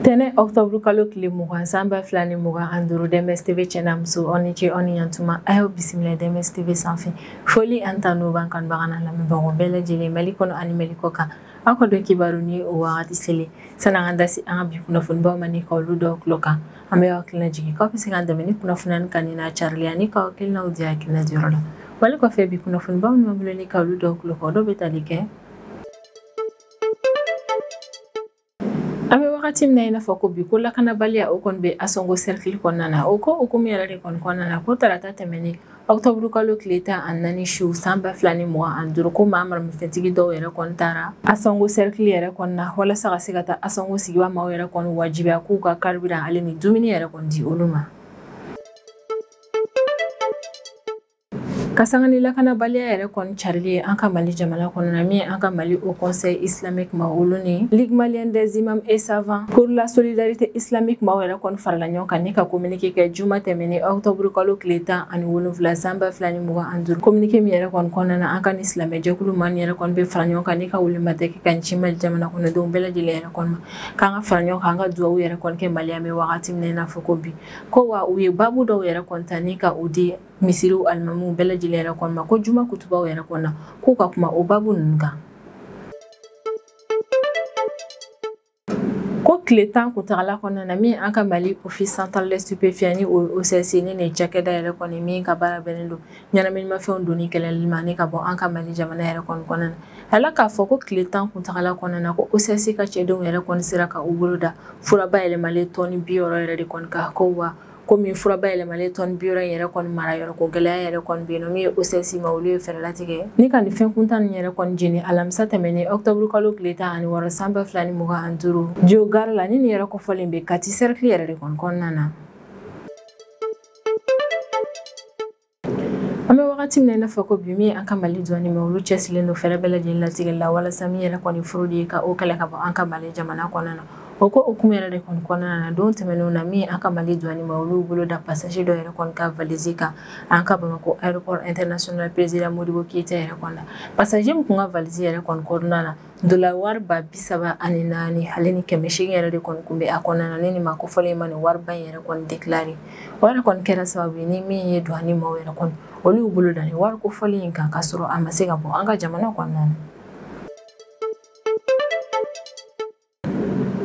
Tɛnɛ octobre kalo tile 20 san 2025 DMS TV cɛ muso aw ni ce aw ni yantuma a y'aw bisimila DMS TV sanfɛ foli an tanu b'an kanubaga n'a lamɛnbagaw bɛɛ lajɛlen Mali kɔnɔ ani Mali kɔ kan aw ka dɔn kibaru ni o wagati selen sani an ka da se an ka bi kunnafonibaw ma ni ka olu dɔw tulo kan an bɛ aw hakilina jigin k'aw bɛ se k'an dɛmɛ ni kunnafoniya kan n'a carili ani k'aw hakilinaw di hakilina diyɔrɔ la wali kɔfɛ bi kunnafonibaw min b'an bolo ni ka olu dɔw tulo kan o dɔw bɛ tali kɛ an bɛ wagati min na i n'a fɔ ko bi ko lakanabaliya o kɔni bɛ Asongo cercle kɔnɔna na o ko hukumu yɛrɛ de kɔni kɔnɔna na ko tarata tɛmɛnen octobre kalo tile 14 su san 2025 ko maa maramafɛntigi dɔw yɛrɛ kɔni taara Asongo cercle yɛrɛ kɔnɔna walasa ka se ka taa Asongo sigiba maaw yɛrɛ kɔni wajibiya k'u ka carburant ale ni dumuni yɛrɛ kɔni di olu ma. Ka sanga ni lakanabaliya yɛrɛ kɔni carili ye an ka Mali jamana kɔnɔna min ye an ka Mali Haut Conseil islamique ma olu ni Ligue malienne des imams et savants pour la solidarité islamique maaw yɛrɛ kɔni farala ɲɔgɔn kan ni ka communiqué kɛ juma tɛmɛnen octobre kalo tile 17 san 2025 communiqué min yɛrɛ kɔni kɔnɔna na an ka ni silamɛjɛkulu maa yɛrɛ kɔni bɛ fara ɲɔgɔn kan ni ka welematɛ kɛ ka ɲɛsin Mali jamana kɔnɔdenw bɛɛ lajɛlen yɛrɛ kɔni ma k'an ka fara ɲɔgɔn kan an ka duwawu yɛrɛ kɔni kɛ Mali an bɛ wagati min na i n'a fɔ ko bi ko wa u ye baabu dɔw yɛrɛ kɔni ta ni ka o di misiriw alimamuw bɛɛ lajɛlen yɛrɛ kɔni ma ko juma kutubaw yɛrɛ kɔni na k'u ka kuma o baabu ninnu kan. Ko tile 10 kuntagala kɔnɔna na min an ka Mali Office central des stupéfiants ni o OCS ni nin cakɛda yɛrɛ kɔni min ka baara bɛnnen don ɲɛnaminimafɛnw donni kɛlɛli ma ni ka bɔ an ka Mali jamana yɛrɛ kɔni kɔnɔna na ala k'a fɔ ko tile 10 kuntagala kɔnɔna na ko OCS ka cɛdenw yɛrɛ kɔni sera ka u bolo da fura bayɛlɛmalen tɔni 60 yɛrɛ de kɔni kan ko wa komi fura bayɛlɛmalen tɔni 60 yɛrɛ kɔni mara yɔrɔ ko gɛlɛya yɛrɛ kɔni bɛ yen nɔ min ye OCS ma olu ye fɛɛrɛ latigɛ ni ka nin fɛn kuntan nin yɛrɛ kɔni jeni alamisa tɛmɛnen octobre kalo tile 16 san 2025 Dio gare la ni nin yɛrɛ kɔfɔlen bɛ Kati cercle yɛrɛ de kɔni kɔnɔna na. An bɛ wagati min na i n'a fɔ ko bi min an ka Mali douane ma olu cɛsirilen don fɛɛrɛ bɛɛ lajɛlen latigɛ la walasa min yɛrɛ kɔni fraude ye ka o kɛlɛ ka bɔ an ka Mali jamana kɔnɔna na o ko hukumu yɛrɛ de kɔni kɔnɔna na don tɛmɛnenw na min an ka Mali douane ma olu bolo da passager dɔ yɛrɛ kɔni ka valise kan an ka Bamakɔ aéroport international président Modibo Keyita yɛrɛ kɔni na passager min kun ka valise yɛrɛ kɔni kɔnɔna na dollar wari 34,800 yɛrɛ de kɔni kun bɛ a kɔnɔna na ni nin maa kofɔlen ma nin wariba in yɛrɛ kɔni déclaré o yɛrɛ kɔni kɛra sababu ye ni min ye douane maaw yɛrɛ kɔni olu y'u bolo da nin wari kofɔlen in kan k'a sɔrɔ a ma se ka bɔ an ka jamana kɔnɔna na.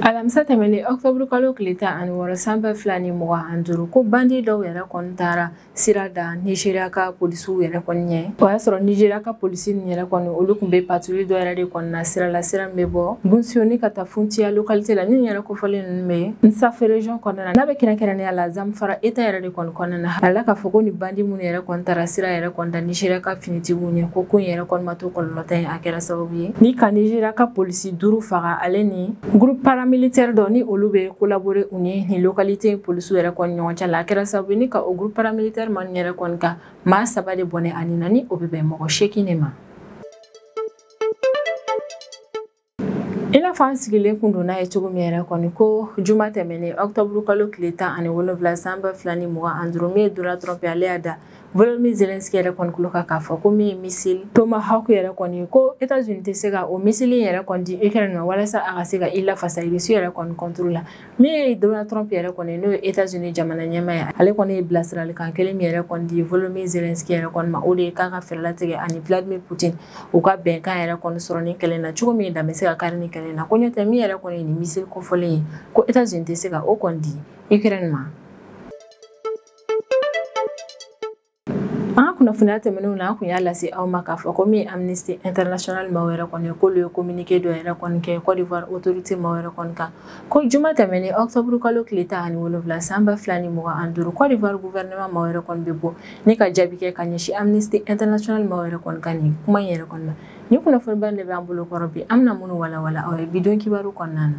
Alamisa tɛmɛnen octobre kalo tile 16 san 2025 ko bandi dɔw yɛrɛ kɔni taara sira da Nigeria ka polisiw yɛrɛ kɔni ɲɛ o y'a sɔrɔ Nigeria ka polisi ninnu yɛrɛ kɔni olu tun bɛ patrouille dɔ yɛrɛ de kɔni na sira la sira min bɛ bɔ Bunsiyoni ka taa Funtiya localité la ni yɛrɛ kofɔlen ninnu bɛ Nsafe région kɔnɔna na n'a bɛ kɛrɛnkɛrɛnnenya la Zamfara État yɛrɛ de kɔni kɔnɔna na a la k'a fɔ ko ni bandi minnu yɛrɛ kɔni taara sira yɛrɛ kɔni da Nigeria ka finitigiw ɲɛ ko ko in yɛrɛ kɔni ma to kɔlɔlɔ ye a kɛra sababu ye ni ka Nigeria ka polisi 5 faga ale ni groupe paramilitaire dɔ ni olu bɛ collaborer u ni nin localité polisiw yɛrɛ kɔni ɲɔgɔn cɛ la a kɛra sababu ye ni ka o groupe paramilitaire man yɛrɛ kɔni kan maa 3 de bɔnɛ ani na ni o bɛ bɛn mɔgɔ 8 de ma. I n'a fɔ an sigilen kun don n'a ye cogo min yɛrɛ kɔni ko juma tɛmɛnen octobre kalo tile 17 san 2025 min ye Donald Trump ale y'a da Volodymyr Zelensky yɛrɛ kɔni tulo kan k'a fɔ ko min ye missile Tomahawk yɛrɛ kɔni ko États-Unis tɛ se ka o missile yɛrɛ kɔni di Ukraine ma walasa a ka se ka i lafasa Russie yɛrɛ kɔni contre la min ye Donald Trump yɛrɛ kɔni n'o ye États-Unis jamana ɲɛmaa ye ale kɔni ye bilasiralikan kelen min yɛrɛ kɔni di Volodymyr Zelensky yɛrɛ kɔni ma o de ye k'a ka fɛɛrɛ latigɛ ani Vladimir Poutine u ka bɛnkan yɛrɛ kɔni sɔrɔ ni kɛlɛ na cogo min dan bɛ se ka kari ni kɛlɛ na ko n'o tɛ min yɛrɛ kɔni ye nin missile kofɔlen ye ko États-Unis tɛ se ka o kɔni di Ukraine ma. An ka kunnafoniya tɛmɛnenw na an kun y'a lase aw ma k'a fɔ ko min Amnesty International maaw yɛrɛ kɔni k'olu ye communiqué dɔ yɛrɛ kɔni kɛ Côte d'Ivoire autorité maaw yɛrɛ kɔni kan ko juma tɛmɛnen octobre kalo tile 17 san 2025 Côte d'Ivoire gouvernement maaw yɛrɛ kɔni bɛ bɔ ni ka jaabi kɛ ka ɲɛsin Amnesty International maaw yɛrɛ kɔni kan nin kuma in yɛrɛ kɔni ma nin kunnafoniba de b'an bolo kɔrɔ bi an bɛna minnu walawala aw ye bi don kibaru kɔnɔna na.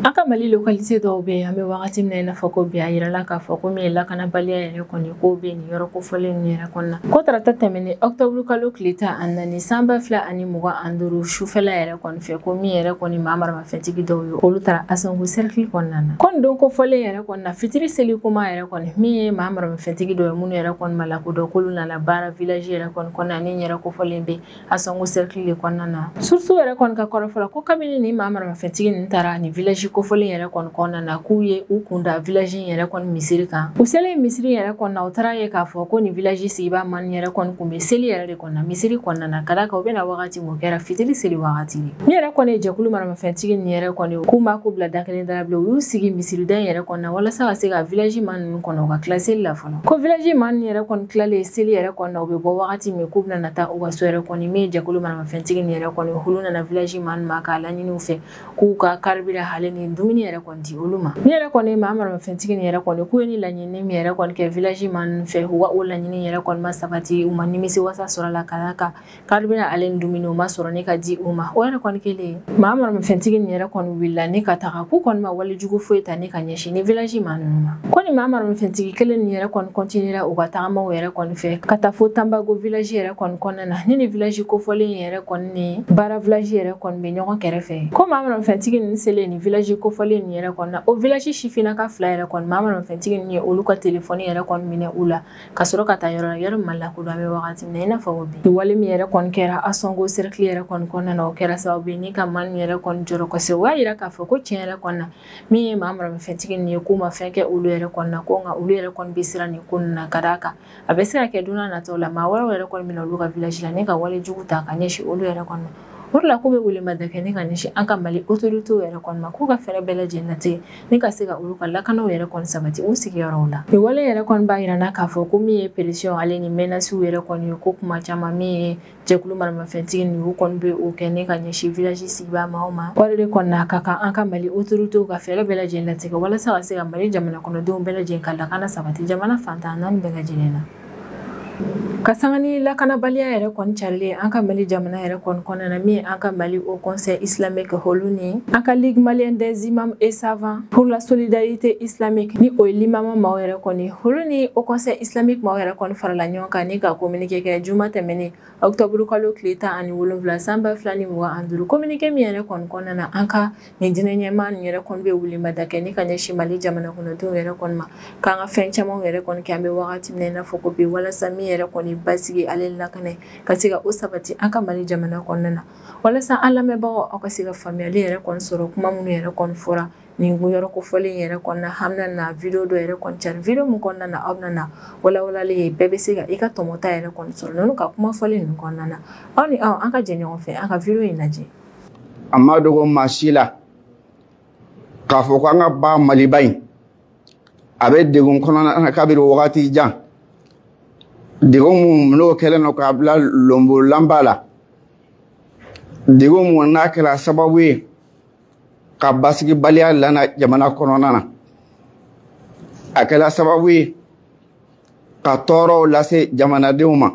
An ka Mali localité dɔw bɛ yen, an bɛ wagati min na i n'a fɔ ko bi, a yirala k'a fɔ ko min ye lakanabaliya yɛrɛ kɔni k'o bɛ nin yɔrɔ kofɔlen ninnu yɛrɛ kɔnɔna. Ko tarata tɛmɛnen octobre kalo tile 14 san 2025 sufɛla yɛrɛ kɔni fɛ, ko min yɛrɛ kɔni maa maramafɛntigi dɔw ye, olu taara Ansongo cercle kɔnɔna na. Ko nin don kofɔlen yɛrɛ kɔni na, fitiri seli kuma yɛrɛ kɔni, min ye maa maramafɛntigi dɔw ye minnu yɛrɛ kɔni ma lakodɔn, k'olu nana Bara village yɛrɛ kɔni kɔnɔna ni yɛrɛ kofɔlen bɛ Ansongo cercle de kɔnɔna na. Source yɛrɛ kɔni ka kɔrɔfɔ la, ko kabini nin maa maramafɛntigi ninnu taara nin village kofɔlen yɛrɛ kɔni kɔnɔna na, k'u ye u kun da village in yɛrɛ kɔni misiri kan. U selen misiri yɛrɛ kɔnɔna na, u taara ye k'a fɔ ko nin village sigibaa maa yɛrɛ kɔni kun bɛ seli yɛrɛ de kɔnɔna misiri kɔnɔna na, ka d'a kan u bɛna wagati mun kɛra fitiri seli wagati de. Min yɛrɛ kɔni ye jɛkulu maramafɛntigi nin yɛrɛ kɔni, k'u m'a ko bila da kelen da la bilen, u y'u sigi misirida in yɛrɛ kɔnɔna walasa ka se ka village maa ninnu kɔnɔ u ka tila seli la fɔlɔ. Ko village maa ninnu yɛrɛ kɔni tilalen seli yɛrɛ kɔnɔna, u bɛ bɔ wagati min k'u bɛna taa u ka so yɛrɛ kɔni, min ye jɛkulu maramafɛntigi nin yɛrɛ kɔni, olu nana village maa ninnu ma k'a laɲini u fɛ k'u ka carburant hali ni dumuni yɛrɛ kɔni di olu ma. Min yɛrɛ kɔni maa maramafɛntigi nin yɛrɛ kɔni, k'u ye ni laɲini min yɛrɛ kɔni kɛ village maa ninnu fɛ, u ka o laɲini yɛrɛ kɔni ma sabati, u ma nimisi wasa sɔrɔ a la, ka d'a kan carburant ale ni dumuni u ma sɔrɔ ne ka di u ma. O yɛrɛ kɔni kelen, maa maramafɛntigi nin yɛrɛ kɔni wulila ne ka taga, k'u kɔni ma walejugu foyi ta ne ka ɲɛsin ni village maa ninnu ma. Ko ni maa maramafɛntigi kelen nin yɛrɛ kɔni continuera u ka tagamaw yɛrɛ kɔni fɛ ka taa fo Tanbago village yɛrɛ kɔni kɔnɔna na, ni village kofɔlen yɛrɛ kɔni ni Bara village yɛrɛ kɔni bɛ ɲɔgɔn kɛrɛfɛ. Ko maa maramafɛntigi ninnu selen ni village kofɔlen nin yɛrɛ kɔni na, o village sifinnaka fila yɛrɛ kɔni, maa maramafɛntigi ninnu ye olu ka telefɔni yɛrɛ kɔni minɛ u la ka sɔrɔ ka taa yɔrɔ la, yɔrɔ min ma lakodɔn an bɛ wagati min na i n'a fɔ bi. Wale min yɛrɛ kɔni kɛra Ansongo cercle yɛrɛ kɔni kɔnɔna na, o kɛra sababu ye ni ka maa ninnu yɛrɛ kɔni jɔrɔ kosɛbɛ. O y'a yira k'a fɔ ko tiɲɛ yɛrɛ kɔni na, min ye maa maramafɛntigi ninnu ye, k'u ma fɛn kɛ olu yɛrɛ kɔni na, ko nka olu yɛrɛ kɔni bɛ siran nin ko ninnu na, ka d'a kan a bɛ se ka kɛ don n'a nataw la maa wɛrɛw yɛrɛ kɔni bɛna olu ka village la ne ka wale jugu ta ka ɲɛsin olu yɛrɛ kɔni ma. O de la k'u bɛ welemada kɛ ne ka ɲɛsin an ka Mali autorités yɛrɛ kɔni ma, k'u ka fɛɛrɛ bɛɛ lajɛlen latigɛ ne ka se ka olu ka lakanaw yɛrɛ kɔni sabati u sigiyɔrɔw la. Nin wale yɛrɛ kɔni b'a yira n na k'a fɔ ko min ye pression ale ni menaces yɛrɛ kɔni ye, ko kuma caman min ye jɛkulu maramafɛntigi ninnu kɔni bɛ o kɛ ne ka ɲɛsin village sigibaa maaw ma. O de kɔni na, ka kan an ka Mali autorités ka fɛɛrɛ bɛɛ lajɛlen latigɛ walasa ka se ka Mali jamana kɔnɔdenw bɛɛ lajɛlen ka lakana sabati jamana fantan naani bɛɛ lajɛlen na. Ka sanga ni lakanabaliya yɛrɛ kɔni carilen an ka Mali jamana yɛrɛ kɔni kɔnɔna na, min ye an ka Mali Haut Conseil islamique olu ni an ka Ligue malienne des imams et savants pour la solidarité islamique, ni o ye limama maaw yɛrɛ kɔni, olu ni Haut Conseil islamique maaw yɛrɛ kɔni farala ɲɔgɔn kan ni ka communiqué kɛ juma tɛmɛnen octobre kalo tile 17 san 2025. Communiqué min yɛrɛ kɔni kɔnɔna na, an ka nin diinɛ ɲɛmaa ninnu yɛrɛ kɔni bɛ welemada kɛ ni ka ɲɛsin Mali jamana kɔnɔdenw yɛrɛ kɔni ma, k'an ka fɛn camanw yɛrɛ kɔni kɛ an bɛ wagati min na i n'a fɔ ko bi, walasa min yɛrɛ kɔni basigi ale lakana ka se ka o sabati an ka Mali jamana kɔnɔna na. Walasa an lamɛnbagaw aw ka se ka faamuyali yɛrɛ kɔni sɔrɔ kuma minnu yɛrɛ kɔni fɔra nin yɔrɔ kofɔlen yɛrɛ kɔnɔna, hamina na vidéo dɔ yɛrɛ kɔni cari, vidéo min kɔnɔna na aw bɛna na walawalali ye, bɛɛ bɛ se ka i ka tɔmɔta yɛrɛ kɔni sɔrɔ ninnu ka kuma fɔlen ninnu kɔnɔna na. Aw ni aw, an ka jɛ ɲɔgɔn fɛ an ka vidéo in lajɛ. A ma dogo maa si la k'a fɔ ko an ka ba Maliba in a bɛ degun kɔnɔna na kabini wagati jan, degun mun n'o kɛlen don k'a bila lonbolanba la, degun mun n'a kɛra sababu ye ka basigibaliya lana jamana kɔnɔna na, a kɛra sababu ye ka tɔɔrɔw lase jamanadenw ma,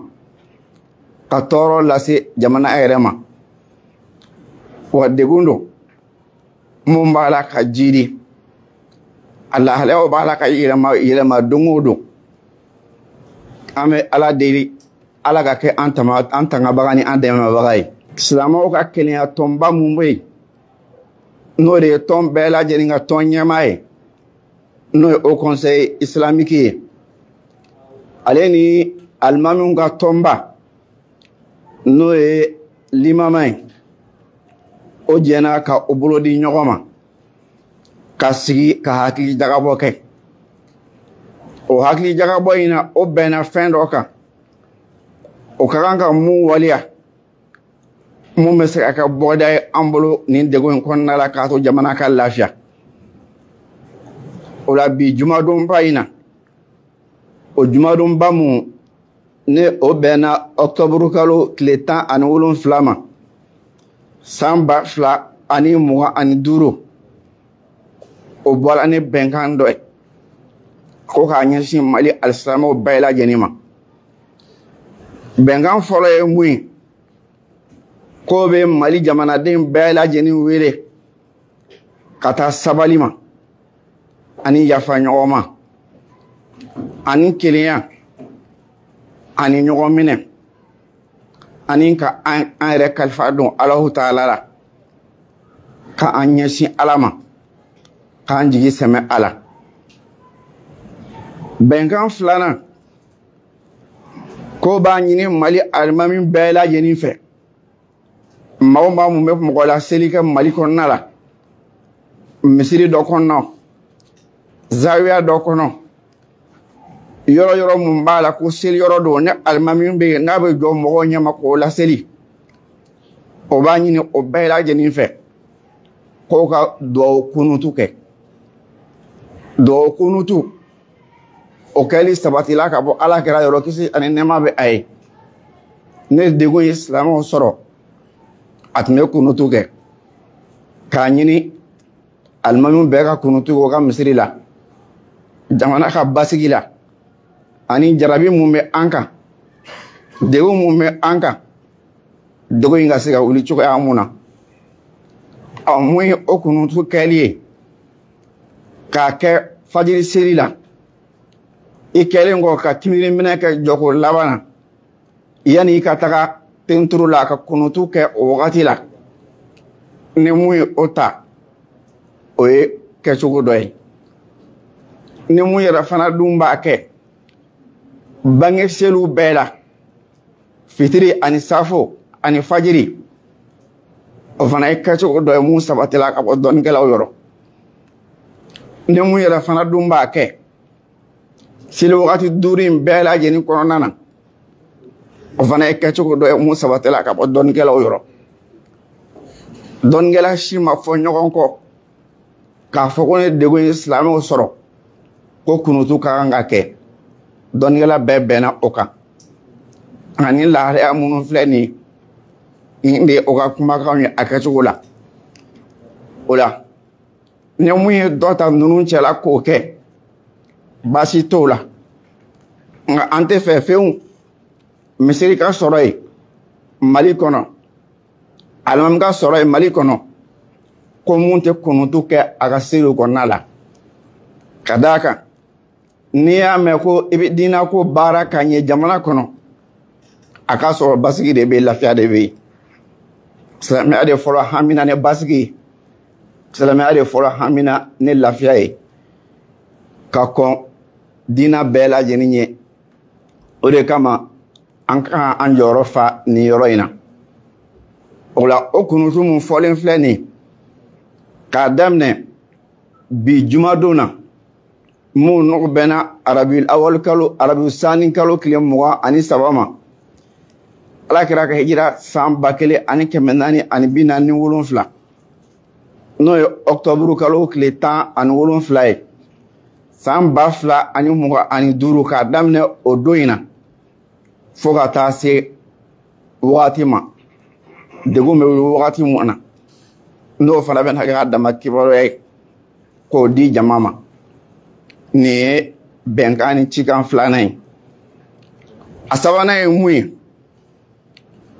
ka tɔɔrɔ lase jamana yɛrɛ ma. Wa degun don mun b'a la ka jiri, a lahalayaw b'a la ka yɛlɛma yɛlɛma don o don. An bɛ Ala deli, Ala ka kɛ an tama an tangabaga ni an dɛmɛbaga ye. Silamɛw ka kelenya tɔnba mun bɛ yen, n'o de ye tɔn bɛɛ lajɛlen ka tɔn ɲɛmaa ye, n'o ye Haut Conseil islamique ye, ale ni alimamiw ka tɔnba, n'o ye limama ye, o jɛna ka o bolo di ɲɔgɔn ma ka sigi ka hakili jagabɔ kɛ. O hakili jagabɔ in na, o bɛnna fɛn dɔ kan, o ka kan ka mun waleya, mun bɛ se ka kɛ bɔda ye an bolo nin degun in kɔnɔna la, k'a to jamana ka lafiya. O la bi jumadonba in na, o jumadonba mun ne o bɛnna octobre kalo tile 17 ma san 2025, o bɔra ni bɛnkan dɔ ye ko k'a ɲɛsin Mali alisilamɛw bɛɛ lajɛlen ma. Bɛnkan fɔlɔ ye mun ye? K'o bɛ Mali jamanaden bɛɛ lajɛlen wele ka taa sabali ma ani yafa ɲɔgɔn ma ani kelenya ani ɲɔgɔn minɛ ani ka an yɛrɛ kalifa don Alahu taala la, ka an ɲɛsin Ala ma, k'an jigi sɛmɛ a la. Bɛnkan filanan ko b'a ɲini Mali alimami bɛɛ lajɛlen fɛ, maa o maa mun bɛ mɔgɔ la seli kɛ Mali kɔnɔna la, misiri dɔ kɔnɔ, zawiya dɔ kɔnɔ, yɔrɔ yɔrɔ mun b'a la ko seli yɔrɔ don, ni alimami bɛ yen n'a bɛ jɔ mɔgɔw ɲɛma k'o laseli, o b'a ɲini o bɛɛ lajɛlen fɛ k'o ka duwawu kunutu kɛ. Duwawu kunutu o kɛli sabatila ka bɔ Ala kɛra yɔrɔ, kisi ani nɛɛma bɛ a ye. Ne degun ye silamɛw sɔrɔ, a tun bɛ kunutu kɛ k'a ɲini alimamiw bɛɛ ka kunutu kɛ o ka misiri la, jamana ka basigi la, ani jarabi mun bɛ an kan, degun mun bɛ an kan, degun in ka se ka wuli cogoya mun na. Ɔ, mun ye o kunutu kɛli ye k'a kɛ fajiri seli la, i kɛlen kɔ ka kimiri minɛ kɛ jɔko laban na, yanni i ka taga tenturu la ka kunutu kɛ o wagati la, ni mun ye o ta, o ye kɛcogo dɔ ye. Ni mun yɛrɛ fana dun b'a kɛ bange seliw bɛɛ la, fitiri ani safo ani fajiri, o fana ye kɛcogo dɔ ye mun sabatila ka bɔ dɔnnikɛlaw yɔrɔ. Ni mun yɛrɛ fana dun b'a kɛ seli wagati duuru in bɛɛ lajɛlen kɔnɔna na, o fana ye kɛcogo dɔ ye mun sabatila ka bɔ dɔnnikɛlaw yɔrɔ. Dɔnnikɛla si ma fɔ ɲɔgɔn kɔ k'a fɔ ko ne degun ye silamɛw sɔrɔ ko kunutu ka kan ka kɛ. Dɔnnikɛla bɛɛ bɛnna o kan. Nka ni lahalaya minnu filɛ nin ye, nin de ye o ka kumakanw ye a kɛcogo la. O la, ni mun ye dɔ ta ninnu cɛla k'o kɛ, baasi t'o la. Nka an tɛ fɛ fewu misiri ka sɔrɔ yen Mali kɔnɔ, alimami ka sɔrɔ yen Mali kɔnɔ, ko mun tɛ kunutu kɛ a ka seliw kɔnɔna la. Ka d'a kan, n'i y'a mɛn ko i bɛ diinɛ ko baara ka ɲɛ jamana kɔnɔ, a k'a sɔrɔ basigi de bɛ yen, lafiya de bɛ yen. Silamɛya de fɔlɔ hamina ni basigi ye, silamɛya de fɔlɔ hamina ni lafiya ye ka kɔn diinɛ bɛɛ lajɛlen ɲɛ. O de kama an ka an jɔyɔrɔ fa nin yɔrɔ in na. O la, o kunutu mun fɔlen filɛ nin ye, k'a daminɛ bi jumadon na, mun n'o bɛnna arabi awali kalo, arabi sani kalo tile 23 ma, Ala kɛra ka hijira san 1447, n'o ye ɔktɔburu kalo tile 17 ye, san 2025, k'a daminɛ o don in na fo ka taa se wagati ma degun bɛ wuli wagati mun na, n'o fana bɛna kɛ ka dama kibaruya ye k'o di jama ma. Nin ye bɛnkan ni cikan filanan ye. A sabanan ye mun ye?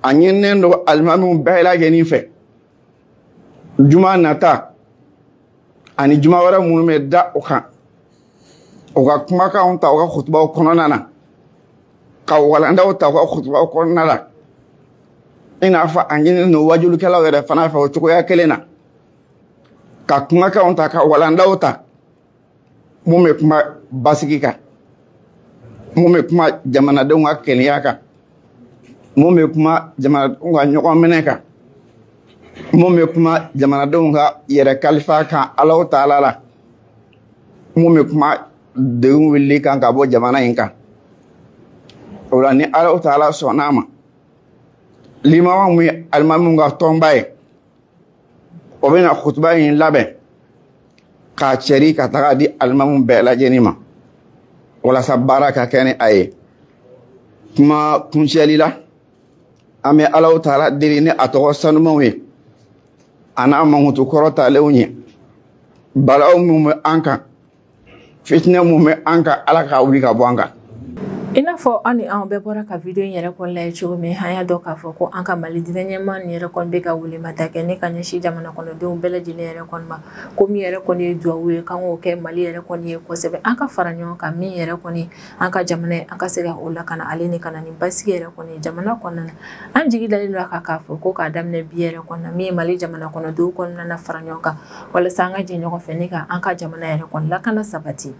A ɲininen don alimamiw bɛɛ lajɛlen fɛ, juma nata ani juma wɛrɛ minnu bɛ da o kan, u ka kumakanw ta u ka kutubaw kɔnɔna na, ka walandaw ta u ka kutubaw kɔnɔna la, i n'a fɔ a ɲininen don wajulikɛlaw yɛrɛ fana fɛ o cogoya kelen na, ka kumakanw ta ka walandaw ta mun bɛ kuma basigi kan, mun bɛ kuma jamanadenw ka kelenya kan, mun bɛ kuma jamanadenw ka ɲɔgɔn minɛ kan, mun bɛ kuma jamanadenw ka yɛrɛ kalifa kan Alahu taala la, mun bɛ kuma degun wulili kan ka bɔ jamana in kan. O la, ni Alahu taala sɔnna a ma, limama mun ye alimamiw ka tɔnba ye, o bɛna kutuba in labɛn k'a cɛri ka taga di alimamu bɛɛ lajɛlen ma, walasa baara ka kɛ ni a ye. Kuma kuncɛli la, an bɛ Alahu taala deli ni a tɔgɔ sanumanw ye a n'a mankutu kɔrɔtalenw ye, balaw mun bɛ an kan, fitinɛ mun bɛ an kan, Ala k'a wuli ka bɔ an kan. I n'a fɔ an ni anw bɛɛ bɔra ka vidéo in yɛrɛ kɔni lajɛ cogo min, an y'a dɔn k'a fɔ ko an ka Mali diinɛ ɲɛmaa nin yɛrɛ kɔni bɛ ka welemada kɛ ne ka ɲɛsin jamana kɔnɔdenw bɛɛ lajɛlen yɛrɛ kɔni ma, ko min yɛrɛ kɔni ye duwawu ye k'an k'o kɛ Mali yɛrɛ kɔni ye kosɛbɛ, an ka fara ɲɔgɔn kan min yɛrɛ kɔni an ka jamana ye, an ka se ka o lakana ale ni ka na ni basigi yɛrɛ kɔni ye jamana kɔnɔna na. An jigi dalen don a kan k'a fɔ ko k'a daminɛ bi yɛrɛ kɔnɔna na, min ye Mali jamana kɔnɔdenw kɔnɔna na fara ɲɔgɔn kan walasa an ka jɛ ɲɔgɔn fɛ ne ka an ka jamana yɛrɛ kɔni lakana sabati.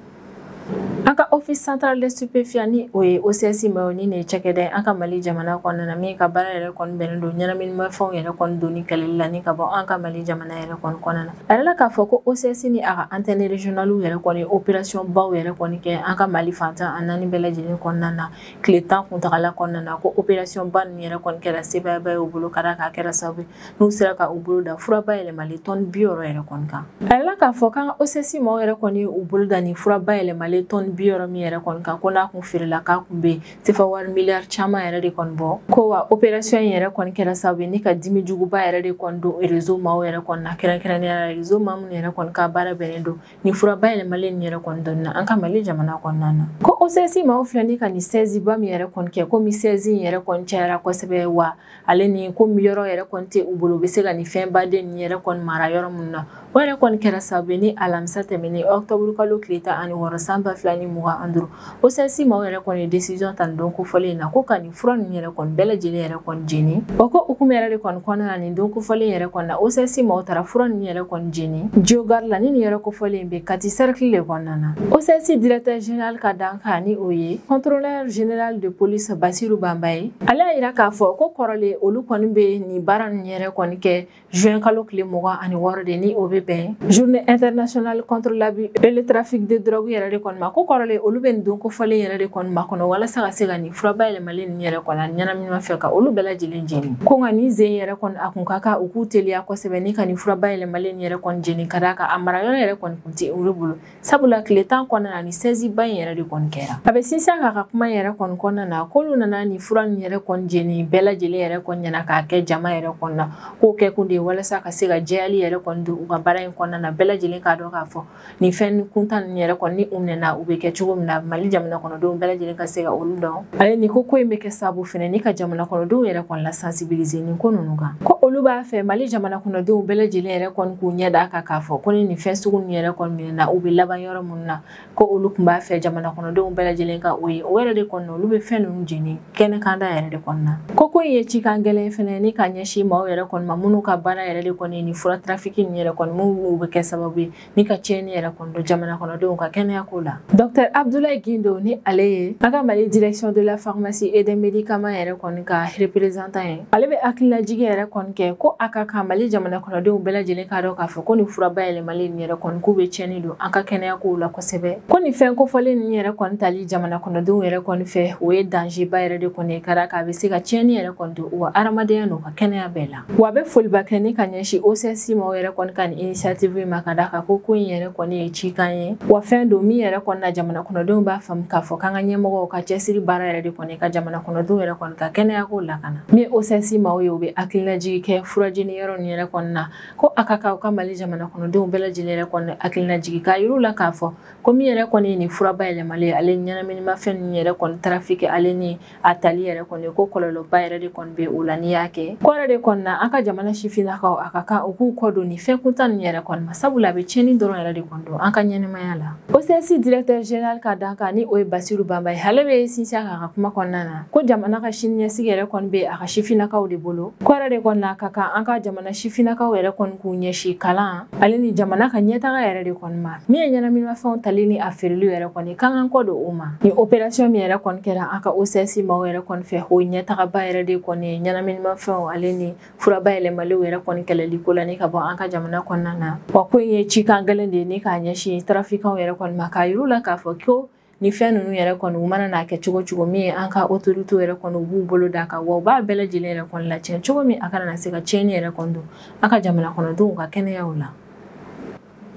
An ka Office central des stupéfiants ni o ye OCS ma, ni nin ye cakɛda ye an ka Mali jamana kɔnɔna na min ka baara yɛrɛ kɔni bɛnnen don ɲɛnaminimafɛnw yɛrɛ kɔni donni kɛlɛli la ni ka bɔ an ka Mali jamana yɛrɛ kɔni kɔnɔna na. A yɛrɛ k'a fɔ ko OCS ni a ka antenne régionale yɛrɛ kɔni opération baw yɛrɛ kɔni kɛ an ka Mali fantan a naani bɛɛ lajɛlen kɔnɔna na tile 10 kuntagala kɔnɔna na, ko opération ba ninnu yɛrɛ kɔni kɛra sebaayaba ye u bolo ka d'a kan a kɛra sababu ye n'u sera ka u bolo da fura bayɛlɛmalen tɔni 60 yɛrɛ kɔni kan. A yɛrɛ k'a fɔ k'an ka OCS maaw yɛrɛ kɔni u bolo da nin fura bayɛlɛmalen tɔni 60 min yɛrɛ kɔni kan, ko n'a kun feerela k'a kun bɛ sefa wari miliyari caman yɛrɛ de kɔni bɔ. Ko wa opération in yɛrɛ kɔni kɛra sababu ye ni ka dimi juguba yɛrɛ de kɔni don réseau maaw yɛrɛ kɔni na, kɛrɛnkɛrɛnnenya la réseau maa minnu yɛrɛ kɔni ka baara bɛnnen don ni fura bayɛlɛmalen nin yɛrɛ kɔni dɔnni na an ka Mali jamana kɔnɔna na. Ko OCS maaw filɛ ni ka nin saisie ba min yɛrɛ kɔni kɛ, komi saisie in yɛrɛ kɔni cayara kosɛbɛ, wa ale ni komi yɔrɔ yɛrɛ kɔni tɛ u bolo u bɛ se ka nin fɛn baden nin yɛrɛ kɔni mara yɔrɔ minnu na, o yɛrɛ kɔni kɛra sababu ye ni alamisa tɛmɛnen octobre kalo tile 16 san 2025 OCS maaw yɛrɛ kɔni ye décision ta nin don kofɔlen in na ko ka nin fura ninnu yɛrɛ kɔni bɛɛ lajɛlen yɛrɛ kɔni jeni. O ko hukumu yɛrɛ de kɔni kɔnɔna na nin don kofɔlen yɛrɛ kɔni na OCS maaw taara fura ninnu yɛrɛ kɔni jeni Diogare la ni nin yɛrɛ kofɔlen in bɛ Kati cercle de kɔnɔna na. OCS directeur général ka dankan ni o ye contrôleur général de police Bassirou Bamba ye, ale y'a yira k'a fɔ ko kɔrɔlen olu kɔni bɛ nin baara ninnu yɛrɛ kɔni kɛ juin kalo tile 26 de ni o bɛ bɛn journée internationale contre l'abus et le trafic de drogue yɛrɛ de kɔni ma, ko kɔrɔlen olu bɛ nin don kofɔlen yɛrɛ de kɔni makɔnɔ walasa ka se ka nin fura bayɛlɛmalen ninnu yɛrɛ kɔni ani ɲɛnaminimafɛn ka olu bɛɛ lajɛlen jeni. Ko nka nin zen yɛrɛ kɔni a kun ka kan u k'u teliya kosɛbɛ ni ka nin fura bayɛlɛmalen nin yɛrɛ kɔni jeni ka d'a kan a mara yɔrɔ yɛrɛ kɔni kun tɛ olu bolo, sabula tile 10 kɔnɔna na ni saisie ba in yɛrɛ de kɔni kɛra. A bɛ sinsin a ka kuma yɛrɛ kɔni kɔnɔna na k'olu nana nin fura nin yɛrɛ kɔni jeni bɛɛ lajɛlen yɛrɛ kɔni ɲɛna k'a kɛ jama yɛrɛ kɔni na, k'o kɛ kun de ye walasa ka se ka jɛyali yɛrɛ kɔni don u ka baara in kɔnɔna na, bɛɛ lajɛlen k'a dɔn k'a fɔ nin fɛn kuntan ninnu yɛrɛ kɔni ni u minɛna u bɛ kɛ cogo min na Mali jamana kɔnɔdenw bɛɛ lajɛlen ka se ka olu dɔn. Ale ni ko in bɛ kɛ sababu fɛnɛ ni ka jamana kɔnɔdenw yɛrɛ kɔni la sensibiliser nin ko ninnu kan, ko olu b'a fɛ Mali jamana kɔnɔdenw bɛɛ lajɛlen yɛrɛ kɔni k'u ɲɛ d'a kan k'a fɔ ko ni nin fɛn sugu ninnu yɛrɛ kɔni minɛna u bɛ laban yɔrɔ minnu na, ko olu tun b'a fɛ jamana kɔnɔdenw bɛɛ lajɛlen ka o ye, o yɛrɛ de kɔni olu bɛ fɛn ninnu jeni kɛnɛ kanda yɛrɛ de kɔnɔna. Ko in ye cikan gɛlɛn fɛnɛ ni ka ɲɛsin maaw yɛrɛ kɔni ma minnu ka baara yɛrɛ de kɔni ni fura trafic ninnu yɛrɛ kɔni minnu bɛ kɛ sababu ye ni ka tiɲɛni yɛrɛ kɔni don jamana kɔnɔdenw ka kɛnɛya ko la. Docteur Abdoulaye Guindo ni ale ye an ka Mali direction de la pharmacie et des médicaments yɛrɛ kɔni ka représentant ye, ale bɛ hakilinajigin yɛrɛ kɔni kɛ ko a ka kan Mali jamana kɔnɔdenw bɛɛ lajɛlen k'a dɔn k'a fɔ ko nin fura bayɛlɛmalen nin yɛrɛ kɔni k'u bɛ tiɲɛni don an ka kɛnɛya kow la kosɛbɛ, ko nin fɛn kofɔlen ninnu yɛrɛ kɔni tali jamana kɔnɔdenw yɛrɛ kɔni fɛ o ye danger ba yɛrɛ de kɔni ye ka d'a kan a bɛ se ka tiɲɛni yɛrɛ kɔni don u ka hadamadenya n'u ka kɛnɛya bɛɛ la. Wa a bɛ foliba kɛ ni ka ɲɛsin OCS maaw yɛrɛ kɔni ka nin initiative in ma ka d'a kan ko in yɛrɛ kɔni ye cikan ye, wa fɛn don min yɛrɛ kɔni na jamana kɔnɔdenw b'a faamu k'a fɔ k'an ka ɲɛmɔgɔw ka cɛsiri baara yɛrɛ de kɔni ka jamana kɔnɔdenw yɛrɛ kɔni ka kɛnɛya ko lakana. Min ye OCS maaw ye u bɛ hakilinajigi kɛ furajeni yɔrɔ ninnu yɛrɛ kɔni na, ko a ka kan u ka Mali jamana kɔnɔdenw bɛɛ lajɛlen yɛrɛ kɔni hakilinajigi k'a yir'u la k'a fɔ ko min yɛrɛ kɔni ye nin fura bayɛlɛmalen ale ɲɛnaminimafɛn ninnu yɛrɛ kɔni trafic ale ni a tali yɛrɛ kɔni ko kɔlɔlɔba yɛrɛ de kɔni bɛ o la n'i y'a kɛ. Ko yɛrɛ de kɔni na an ka jamana sifinnakaw a ka kan u k'u kɔ don nin fɛn kuntan ninnu yɛrɛ kɔni ma, sabula a bɛ tiɲɛni dɔrɔn yɛrɛ de kɔni don an ka ɲɛnɛmaya la. OCS directeur général ka dankan ni o ye Bassirou Bamba ye, ale bɛ sinsin a ka kuma kɔnɔna na ko jamana ka siniɲɛsigi yɛrɛ kɔni bɛ a ka sifinnakaw de bolo, ko yɛrɛ de kɔni na a ka kan an ka jamana sifinnakaw yɛrɛ kɔni k'u ɲɛsin kalan ale ni jamana ka ɲɛtaga yɛrɛ de kɔni ma, min ye ɲɛnaminimafɛnw tali ni a feereli yɛrɛ kɔni k'an k'an kɔ don o ma. Ni opération min yɛrɛ kɔni kɛra an ka OCS maaw yɛrɛ kɔni fɛ o ye ɲɛtagaba yɛrɛ de kɔni ye ɲɛnaminimafɛnw ale ni fura bayɛlɛmalenw yɛrɛ kɔni kɛlɛli ko la ni ka bɔ an ka jamana kɔnɔna na. Wa ko in ye cikan gɛlɛn de ye ni k'a ɲɛsin trafiquants yɛrɛ kɔni ma k'a yir'u la k'a fɔ ko ni fɛn ninnu yɛrɛ kɔni u mana n'a kɛ cogo cogo min ye an ka autorité yɛrɛ kɔni u b'u bolo d'a kan, wa u b'a bɛɛ lajɛlen yɛrɛ kɔni latiɲɛ cogo min a kana na se ka tiɲɛni yɛrɛ kɔni don an ka jamana kɔnɔdenw ka kɛnɛyaw la.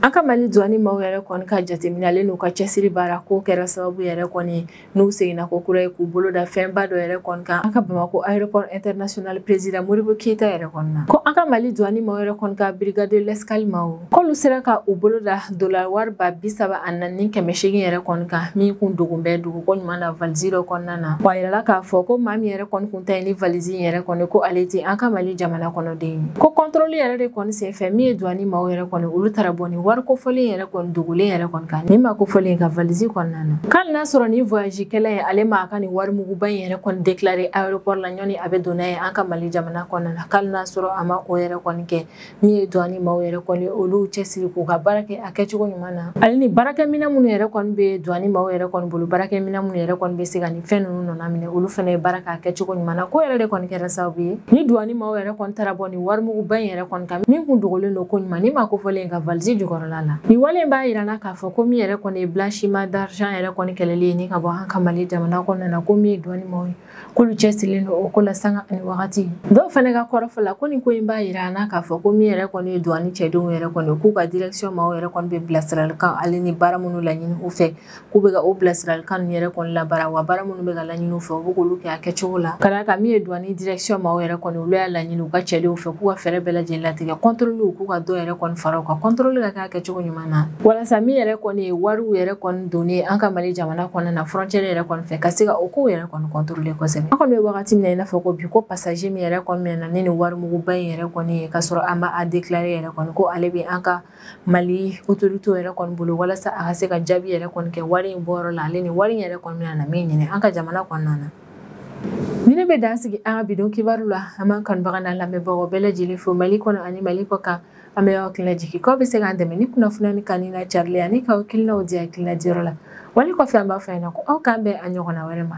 An ka Mali douane maaw yɛrɛ kɔni ka jateminɛ ale n'u ka cɛsiri baara ko kɛra sababu yɛrɛ kɔni n'u seginna ko kura ye k'u bolo da fɛnba dɔ yɛrɛ kɔni kan an ka Bamako aéroport international président Modibo Keita yɛrɛ kɔni na. Ko an ka Mali douane maaw yɛrɛ kɔni ka brigade de l'escale maaw k'olu sera ka u bolo da dollar wari 34,800 yɛrɛ kɔni kan min kun dogon bɛ duguko ɲuman na valise dɔ kɔnɔna na. Wa yirala k'a fɔ ko maa min yɛrɛ kɔni kun ta ye ni valise in yɛrɛ kɔni ko ale tɛ an ka Mali jamana kɔnɔden ye. Ko contrôle yɛrɛ de kɔni senfɛ min ye douane maaw yɛrɛ kɔni olu taara bɔ ni wari kofɔlen yɛrɛ kɔni dogolen yɛrɛ kɔni kan ni maa kofɔlen ka valise kɔnɔna na. K'ale n'a sɔrɔ ni voyage kɛla ye ale ma a ka nin wari muguba in yɛrɛ kɔni déclaré aéroport la ɲɔni a bɛ don n'a ye an ka Mali jamana kɔnɔna na. K'ale n'a sɔrɔ a ma o yɛrɛ kɔni kɛ min ye douane maaw yɛrɛ kɔni olu cɛsiri k'u ka baara kɛ a kɛcogo ɲuman na. Ale ni baarakɛminɛn minnu yɛrɛ kɔni bɛ douane maaw yɛrɛ kɔni bolo baarakɛminɛn minnu yɛrɛ kɔni bɛ se ka nin fɛn ninnu nɔna minɛ olu fana ye baara k'a kɛcogo ɲuman na. Ko yɛrɛ de kɔni kɛra sababu ye ni douane maaw yɛrɛ kɔni taara bɔ nin wari muguba in yɛrɛ kɔni kan min kun dogolen don ko ɲuman ni maa kofɔlen ka valise jukɔrɔla la. Nin wale in b'a yira n na k'a fɔ ko min yɛrɛ kɔni ye blanchiment d'argent yɛrɛ kɔni kɛlɛli ye ni ka bɔ an ka Mali jamana kɔnɔna na ko min ye douane maaw ye k'olu cɛsirilen don o ko la sanga ani wagati. Dɔw fana ka kɔrɔfɔ la ko nin ko in b'a yira an na k'a fɔ ko min yɛrɛ kɔni ye douane cɛdenw yɛrɛ kɔni k'u ka direction maaw yɛrɛ kɔni bɛ bilasiralikan ale ni baara minnu laɲini u fɛ k'u bɛ ka o bilasiralikan ninnu yɛrɛ kɔni labaara wa baara minnu bɛ ka laɲini u fɛ u bɛ k'olu kɛ a kɛcogo la. Ka d'a kan min ye douane direction maaw yɛrɛ kɔni olu y'a laɲini u ka cɛdenw fɛ k'u ka fɛɛrɛ bɛɛ lajɛlen latigɛ contrôle k'u ka dɔ yɛrɛ kɔni fara u ka contrôle ka kɛ a kɛcogo ɲuman na walasa min yɛrɛ kɔni ye wariw yɛrɛ kɔni donnen an ka Mali jamana kɔnɔna na frontière yɛrɛ kɔni fɛ ka se ka o kow yɛrɛ kɔni contrôler kosɛbɛ. An kɔni bɛ wagati min na i n'a fɔ ko bi ko passager min yɛrɛ kɔni minɛna ni nin wari muguba in yɛrɛ kɔni ye k'a sɔrɔ an ma a déclarer yɛrɛ kɔni ko ale bɛ an ka Mali autorité yɛrɛ kɔni bolo walasa a ka se ka jaabi yɛrɛ kɔni kɛ wari in bɔyɔrɔ la ale ni wari in yɛrɛ kɔni bɛna na min ɲini an ka jamana kɔnɔna na. Ni ne bɛ dan sigi an ka bidon kibaru la an b'an kanubaga n'an lamɛnbagaw bɛɛ lajɛlen fo Mali kɔnɔ ani Mali kɔ kan. An bɛ aw hakilina jigin k'aw bɛ se k'an dɛmɛ ni kunnafoniya ni kanu n'a carili ani k'aw hakilinaw di hakilina diyɔrɔ la. Wali kɔfɛ an b'a fɔ ɲɛna ko aw k'an bɛn a ɲɔgɔnna wɛrɛ ma.